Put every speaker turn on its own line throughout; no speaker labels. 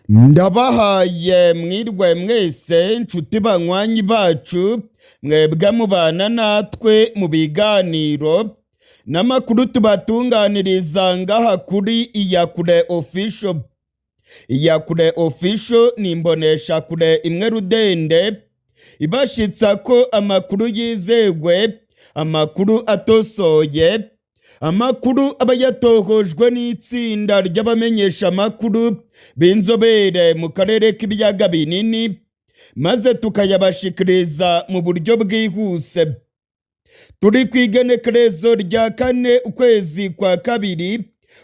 Ndabahaye mwirwe mwese, nshuti banywanyi bacu, mwebwe mubana natwe mu biganiro n'amakuru tubatunganiriza ngaha kuri Iyakure Official. Iyakure Official ni imboneshakure imwe rudende ibashitsa ko amakuru yizewe, amakuru atosoye, amakuru aba yatohojwe n'itsinda ry'abamenyesha amakuru b'inzobere mu karere k'ibiyaga binini, maze tukayabashikiriza mu buryo bwihuse. Turi ku igenekerezo rya 4, ukwezi kwa 2,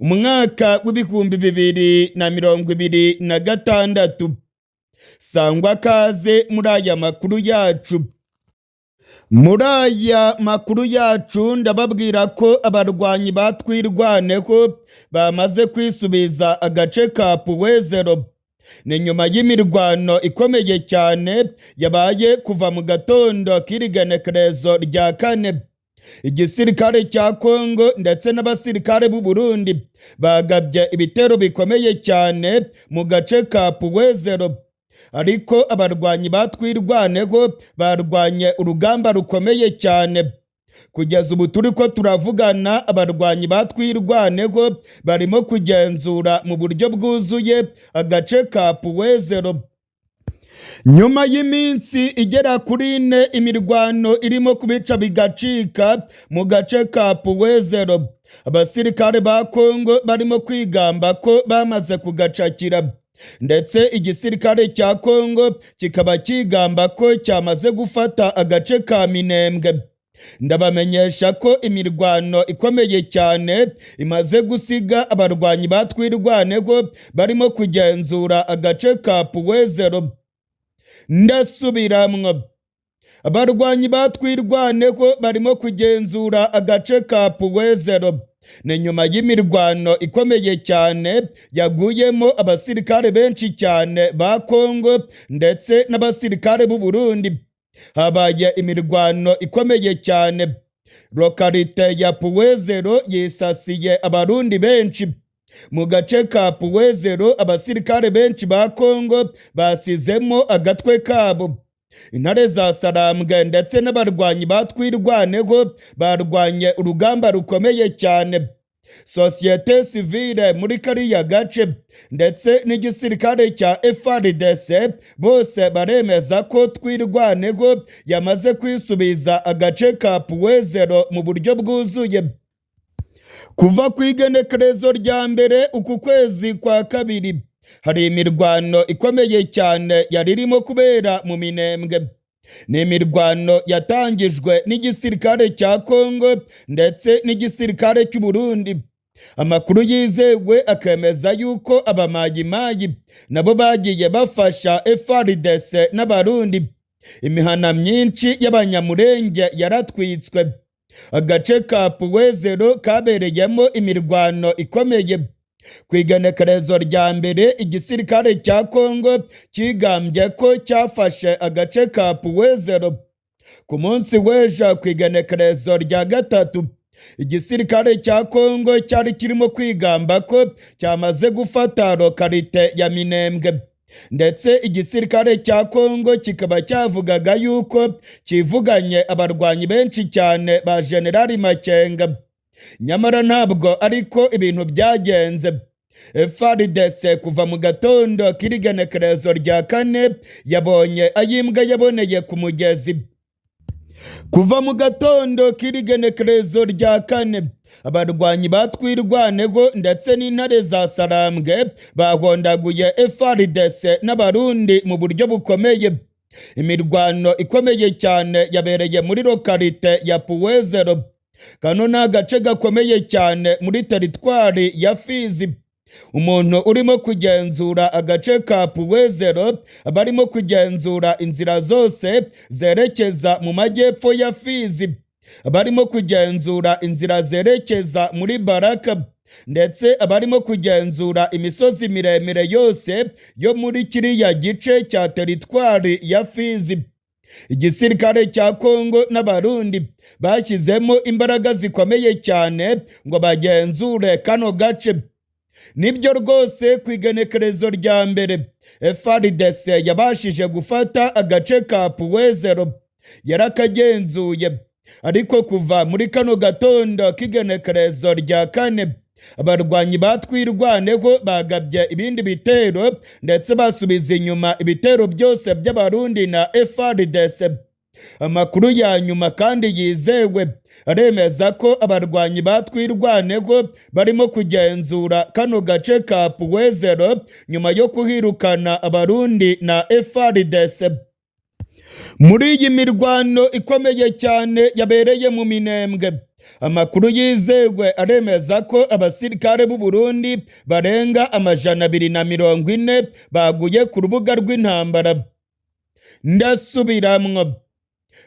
umwaka w'2026. Sangwa kaze muri aya makuru yacu. Muri aya makuru yacu ndababwira ko abarwanyi batwirwaneho bamaze kwisubiza agace ka Puwezero. Ni nyuma y'imirwano ikomeye cyane yabaye kuva mu gatondo k'irigenekerezo rya 4. Igisirikare cya Kongo ndetse n'abasirikare b'u Burundi bagabye ibitero bikomeye cyane mu gace ka Puwezero, ariko abarwanyi batwirwaneho barwanye urugamba rukomeye cyane. Kugeza ubu turi ko turavugana, abarwanyi batwirwaneho barimo kugenzura mu buryo bwuzuye agace ka Puwezero. Nyuma y'iminsi igera kuri 4 imirwano irimo kubica bigacika mu gace ka Puwezero, abasirikare ba Kongo barimo kwigamba ko bamaze kugacakira, ndetse igisirikare cya Kongo kikaba kigamba ko cyamaze gufata agace ka Minembwe. Ndabamenyesha ko imirwano ikomeye cyane imaze gusiga abarwanyi batwirwaneho barimo kugenzura agace ka Puwezero. Ndasubiramwo, abarwanyi batwirwaneho barimo kugenzura agace ka Puwezero. Ni nyuma y'imirwano ikomeye cyane yaguyemo abasirikare benshi cyane ba Kongo ndetse n'abasirikare b'u Burundi. Habaye imirwano ikomeye cyane. Localité ya Puwezero yisasiye Abarundi benshi. Mu gace ka Puwezero abasirikare benshi ba Kongo basizemo agatwe kabo. Intare za Sarambwe ndetse n'abarwanyi batwirwaneho barwanye urugamba rukomeye cyane. Société civile muri kariya gace ndetse n'igisirikare cya FARDC bose baremeza ko Twirwaneho yamaze kwisubiza agace ka Puwezero mu buryo bwuzuye. Kuva ku igenekerezo rya 1 uku kwezi kwa 2, hari imirwano ikomeye cyane yari irimo kubera mu Minembwe. Ni imirwano yatangijwe n'igisirikare cya Kongo ndetse n'igisirikare cy'u Burundi. Amakuru yizewe akemeza yuko abamayimayi nabo bagiye bafasha FARDC n'Abarundi. Imihana myinshi y'Abanyamurenge yaratwitswe. Agace ka Puwezero kabereyemo imirwano ikomeye. Ku igenekerezo rya 1, igisirikare cya Kongo kigambye ko cyafashe agace ka Puwezero. Ku munsi w'ejo, ku igenekerezo rya 3, igisirikare cya Kongo cyari kirimo kwigamba ko cyamaze gufata localité ya Minembwe, ndetse igisirikare cya Kongo kikaba cyavugaga yuko kivuganye abarwanyi benshi cyane ba Generali Makenga. Nyamara ntabwo ariko ibintu byagenze. FARDC kuva mu gatondo k'irigenekerezo rya 4 yabonye ayimbwa yaboneye ku mugezi. Kuva mu gatondo k'irigenekerezo rya 4, abarwanyi batwirwaneho ndetse n'intare za Sarambwe bahondaguye FARDC n'Abarundi mu buryo bukomeye. Imirwano ikomeye cyane yabereye muri localité ya Puwezero. Kano ni agace gakomeye cyane muri teritwari ya Fizi. Umuntu urimo kugenzura agace ka Puwezero barimo kugenzura inzira zose zerekeza mu majyepfo ya Fizi, barimo kugenzura inzira zerekeza muri Baraka, ndetse abarimo kugenzura imisozi miremire yose yo muri kiriya gice cya teritwari ya Fizi. Igisirikare cya Kongo n'Abarundi bashyizemo imbaraga zikomeye cyane ngo bagenzure kano gace. Nibyo rwose, ku igenekerezo rya 1 FARDC yabashije gufata agace ka Puwezero, yarakagenzuye, ariko kuva muri kano gatondo k'igenekerezo rya 4 abarwanyi batwirwaneho bagabye ibindi bitero, ndetse basubiza inyuma ibitero byose by'Abarundi na FARDC. Amakuru ya nyuma kandi yizewe aremeza ko abarwanyi batwirwaneho barimo kugenzura kano gace ka Puwezero nyuma yo kuhirukana Abarundi na FARDC. Muri iyi mirwano ikomeye cyane yabereye mu Minembwe, amakuru yizewe aremeza ko abasirikare b'u Burundi barenga 240 baguye ku rubuga rw'intambara. Ndasubiramwo,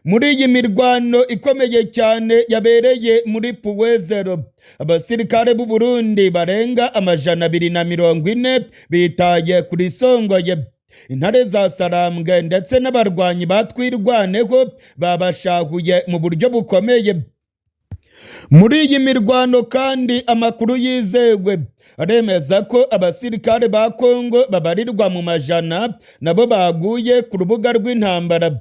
muri iyi mirwano ikomeye cyane yabereye muri Puwezero, abasirikare b'u Burundi barenga 240 bitaye kuri Songoye. Intare za Sarambwe ndetse n'abarwanyi batwirwaneho babashahuye mu buryo bukomeye. Muri iyi mirwano kandi, amakuru yizewe aremeza ko abasirikare ba Kongo babarirwa mu majana nabo baguye ku rubuga rw'intambara.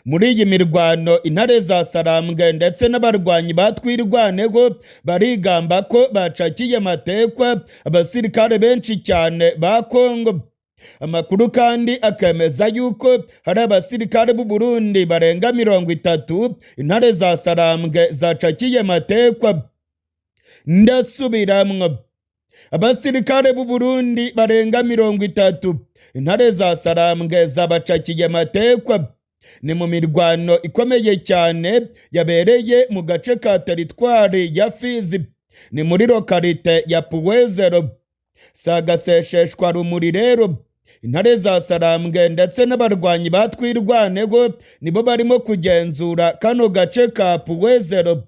Muri iyi mirwano, intare za Sarambwe ndetse n'abarwanyi batwirwaneho barigamba ko bacakiye matekwa abasirikare benshi cyane ba Kongo. Amakuru kandi akemeza yuko hari abasirikare b'u Burundi barenga 30 intare za Sarambwe zacakiye matekwa. Ndasubiramwo, abasirikare b'u Burundi barenga 30 intare za Sarambwe zabacakiye matekwa. Ni mu mirwano ikomeye cyane yabereye mu gace ka teritwari ya Fizi, ni muri localité ya Puwezero. Sagasesheshwa rumuri rero, intare za Sarambwe ndetse n'abarwanyi batwirwaneho nibo barimo kugenzura kano gace ka Puwezero.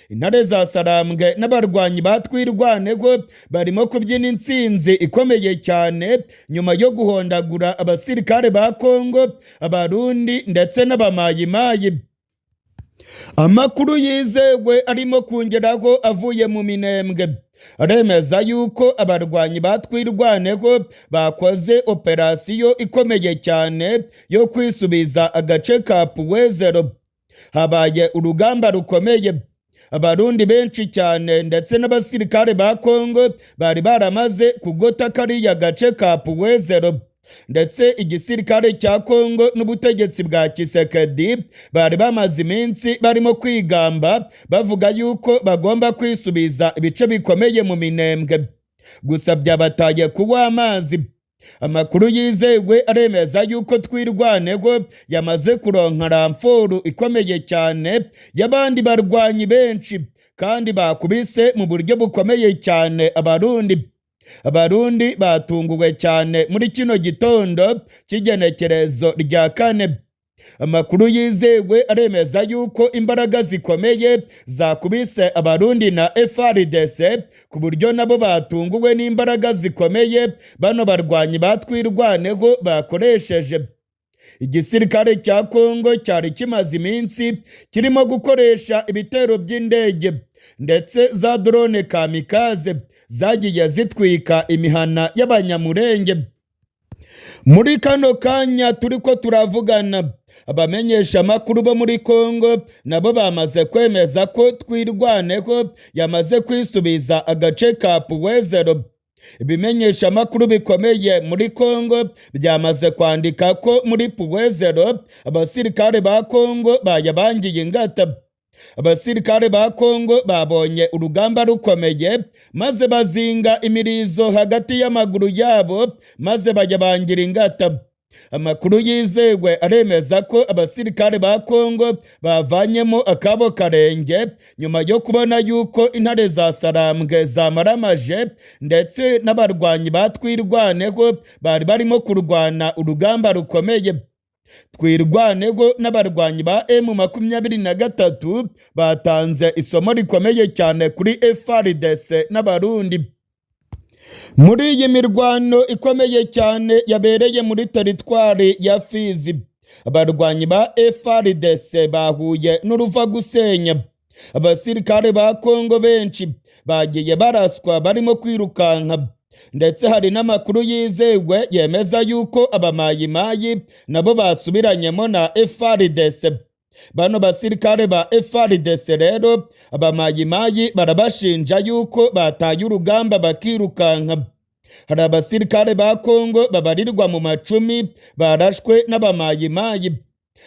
Intare za Sarambwe n'abarwanyi batwirwaneho barimo kubyina intsinzi ikomeye cyane nyuma yo guhondagura abasirikare ba Kongo, Abarundi ndetse n'Abamayimayi. Amakuru yizewe arimo kongeraho avuye mu Minembwe aremeza yuko abarwanyi batwirwaneho bakoze operasiyo ikomeye cyane yo kwisubiza agace ka Puwezero. Habaye urugamba rukomeye, Abarundi benshi cyane ndetse n'abasirikare ba Kongo bari baramaze kugota kariya gace ka Puwezero, ndetse igisirikare cya Kongo n'ubutegetsi bwa Tshisekedi bari bamaze iminsi barimo kwigamba bavuga yuko bagomba kwisubiza ibice bikomeye mu Minembwe, gusa byabataye kuwa amazi. Amakuru yizewe aremeza yuko Twirwaneho yamaze kuronka renfort ikomeye cyane y'abandi barwanyi benshi, kandi bakubise mu buryo bukomeye cyane Abarundi. Abarundi batunguwe cyane muri kino gitondo cy'igenekerezo rya 4. Amakuru yizewe aremeza yuko imbaraga zikomeye zakubise Abarundi na FARDC, ku buryo nabo batunguwe n'imbaraga zikomeye bano barwanyi batwirwaneho bakoresheje. Igisirikare cya Kongo cyari kimaze iminsi kirimo gukoresha ibitero by'indege ndetse za drone kamikaze zagiye zitwika imihana y'Abanyamurenge. Muri kano kanya turi ko turavugana, abamenyesha amakuru bo muri Kongo nabo bamaze kwemeza ko Twirwaneho yamaze kwisubiza agace ka Puwezero. Ibimenyesha amakuru bikomeye muri Kongo byamaze kwandika ko muri Puwezero abasirikare ba Kongo bayabangiye ingata. Abasirikare ba Kongo babonye urugamba rukomeye, maze bazinga imirizo hagati y'amaguru yabo, maze bayabangira ingata. Amakuru yizewe aremeza ko abasirikare ba Kongo bavanyemo akabo karenge nyuma yo kubona yuko intare za Sarambwe zamaramaje, ndetse n'abarwanyi batwirwaneho bari barimo kurwana urugamba rukomeye. Twirwaneho n'abarwanyi ba M23 batanze isomo rikomeye cyane kuri FARDC n'Abarundi. Muri iyi mirwano ikomeye cyane yabereye muri teritwari ya Fizi, abarwanyi ba FARDC bahuye n'uruva gusenya. Abasirikare ba Kongo benshi bagiye baraswa barimo kwirukanka. Ndetse hari n'amakuru yizewe yemeza yuko abamayimayi nabo basubiranyemo na FARDC. Bano basirikare ba FARDC rero, abamayimayi barabashinja yuko bataye urugamba bakirukanka. Hari abasirikare ba Kongo babarirwa mu macumi barashwe n'abamayimayi.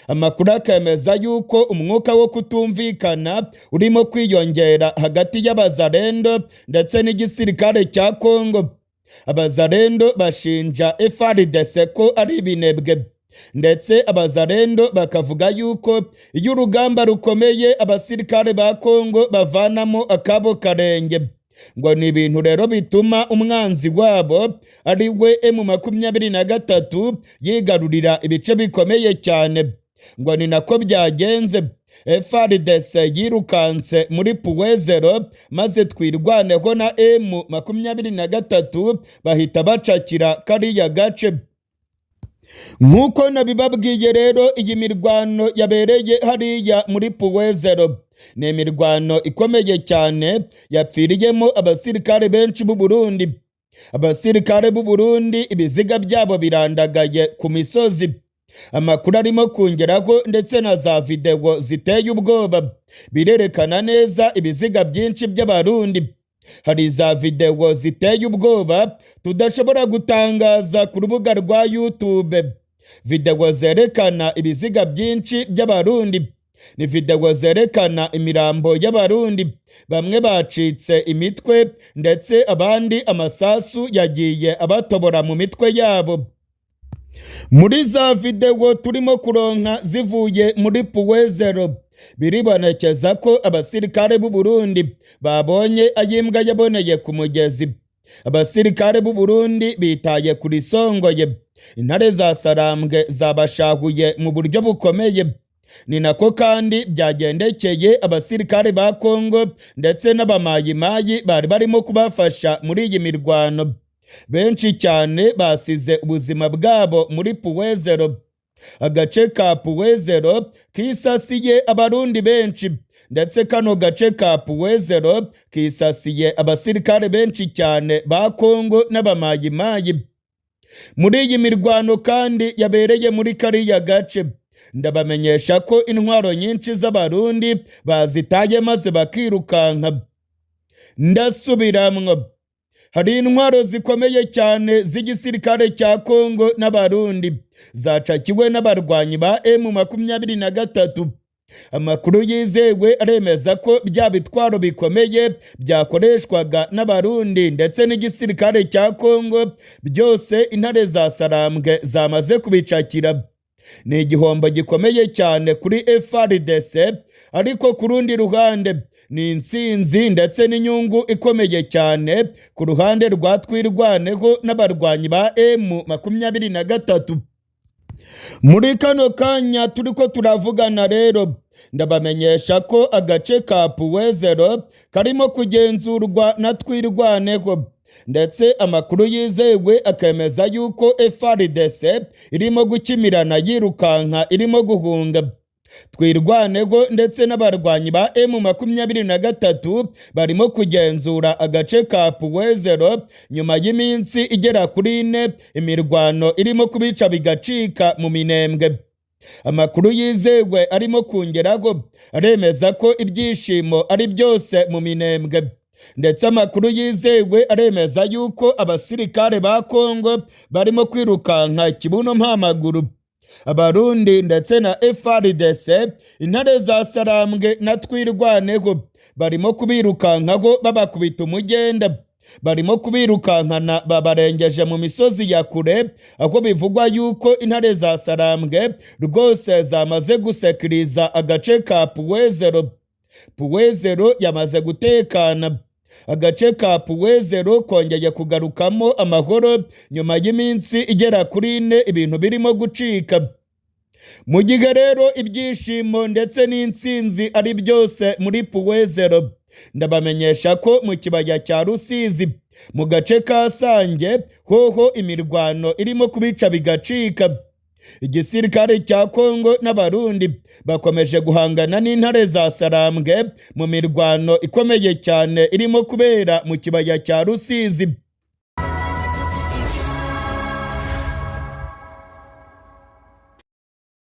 Amakuru akemeza yuko umwuka wo kutumvikana urimo kwiyongera hagati y'abazarendo ndetse n'igisirikare cya Kongo. Abazarendo bashinja FARDC ko ari ibinebwe, ndetse abazarendo bakavuga yuko iyo urugamba rukomeye abasirikare ba Kongo bavanamo akabo karenge. Ngo ni ibintu rero bituma umwanzi wabo, ari we M23, yigarurira ibice bikomeye cyane. Ngo ni nako byagenze, FARDC yirukanse muri Point Zéro, maze Twirwaneho na M23 bahita bacakira kariya gace. Nk'uko nabibabwiye rero, iyi mirwano yabereye hariya muri Point Zéro ni imirwano ikomeye cyane yapfiriyemo abasirikare benshi b'u Burundi. Abasirikare b'u Burundi ibiziga byabo birandagaye ku misozi. Amakuru arimo kongeraho ndetse na za videwo ziteye ubwoba birerekana neza ibiziga byinshi by'Abarundi. Hari za videwo ziteye ubwoba tudashobora gutangaza ku rubuga rwa YouTube, videwo zerekana ibiziga byinshi by'Abarundi. Ni videwo zerekana imirambo y'Abarundi, bamwe bacitse imitwe, ndetse abandi amasasu yagiye abatobora mu mitwe yabo. Muri za videwo turimo kuronka zivuye muri Point Zéro, biribonekeza ko abasirikare b'u Burundi babonye ayimbwa yaboneye ku mugezi. Abasirikare b'u Burundi bitaye kuri songoye, intare za Sarambwe zabashahuye mu buryo bukomeye. Ni nako kandi byagendekeye abasirikare ba Kongo ndetse n'abamayimayi bari barimo kubafasha muri iyi mirwano. Benshi cyane basize ubuzima bwabo muri Point Zéro. Agace ka Point Zéro kisasiye Abarundi benshi, ndetse kano gace ka Point Zéro kisasiye abasirikare benshi cyane ba Kongo n'abamayimayi. Muri iyi mirwano kandi yabereye muri kariya gace, ndabamenyesha ko intwaro nyinshi z'Abarundi bazitaye maze bakirukanka. Ndasubiramwo, hari intwaro zikomeye cyane z'igisirikare cya Kongo n'Abarundi zacakiwe n'abarwanyi ba M23. Amakuru yizewe aremeza ko bya bitwaro bikomeye byakoreshwaga n'Abarundi ndetse n'igisirikare cya Kongo byose intare za Sarambwe zamaze kubicakira. Ni igihombo gikomeye cyane kuri FARDC, ariko ku rundi ruhande ni intsinzi ndetse n'inyungu ikomeye cyane ku ruhande rwa Twirwaneho n'abarwanyi ba M23. Muri kano kanya turiko turavugana rero, ndabamenyesha ko agace ka Point Zéro karimo kugenzurwa na Twirwaneho, ndetse amakuru yizewe akemeza yuko FARDC irimo gukimirana yirukanka, irimo guhunga. Twirwaneho ndetse n'abarwanyi ba M23 barimo kugenzura agace ka Point Zéro nyuma y'iminsi igera kuri 4 imirwano irimo kubica bigacika mu Minembwe. Amakuru yizewe arimo kongeraho aremeza ko ibyishimo ari byose mu Minembwe, ndetse amakuru yizewe aremeza yuko abasirikare ba Kongo barimo kwirukanka kibuno mpamaguru. Abarundi ndetse na FARDC, intare za Sarambwe na Twirwaneho barimo kubirukankaho babakubita umugenda. Barimo kubirukankana babarengeje mu misozi ya kure, aho bivugwa yuko intare za Sarambwe rwose zamaze gusekiriza agace ka Point Zéro. Point Zéro yamaze gutekana. Agace ka Point Zéro kongeye kugarukamo amahoro nyuma y'iminsi igera kuri 4 ibintu birimo gucika. Mu gihe rero ibyishimo ndetse n'intsinzi ari byose muri Point Zéro, ndabamenyesha ko mu kibaya cya Rusizi, mu gace ka Sange, hoho imirwano irimo kubica bigacika. Igisirikare cya Kongo n'Abarundi bakomeje guhangana n'intare za Sarambwe mu mirwano ikomeye cyane irimo kubera mu kibaya cya Rusizi.